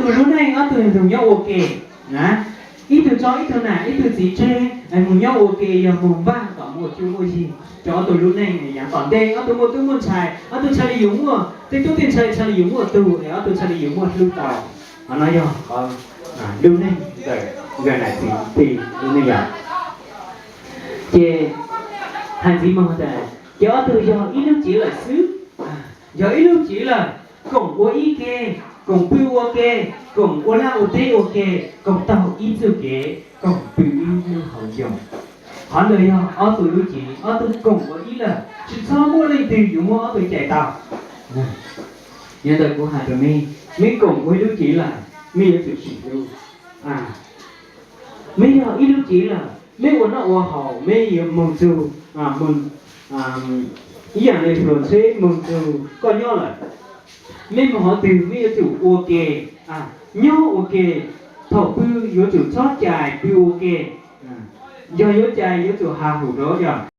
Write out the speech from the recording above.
Tus lub neej ob tug mus nyob ua ke na, ib tug tso ib tug nam ib tug txiv tseg, mus nyob ua ke yog mus npaj kom muaj cuab muaj yig rau ob tug lub neej. Yav tom ntej ob tug muaj tub muaj ntxhais, ob tug txhaj li yuav muaj tej tub tej ntxhais, txhaj li yuav muaj tug es ob tug txhaj li yuav muaj hlub tau. Qhov no yog qhov lub neej ntawm nkawm nam txiv tij lub neej yom. Ces hais ntxiv mus tas ces ob tug yog ib lub cev lawm xwb, yog ib lub cev lawm, koom ua ib ke, koom pw ua ke, koom ua laj ua teb ua ke, koom taug ib txoj kev, koom pw ib lub hauv ncoo. Qhov ntawd yog ob tug lub cev, ob tug koom ua ib lawm, tsis txhob muaj leej twg yuav muab ob tug cais tau. Yog ntawd kuv hais rau mej, mej koom ua ib lub cev lawm, mej yuav tsum sib hlub. Mej yog ib lub cev lawm, mej ua noj ua haus mej yuav moog txug, ib yaam le hluas ntxheb moog txug koj nyob lawm, mej moog qhov twg mej yuav tsum ua ke, nyob ua ke, thaum pw yuav tsum txhob cais, pw ua ke. Yog yuav cais yuav tsum has hum rau yom.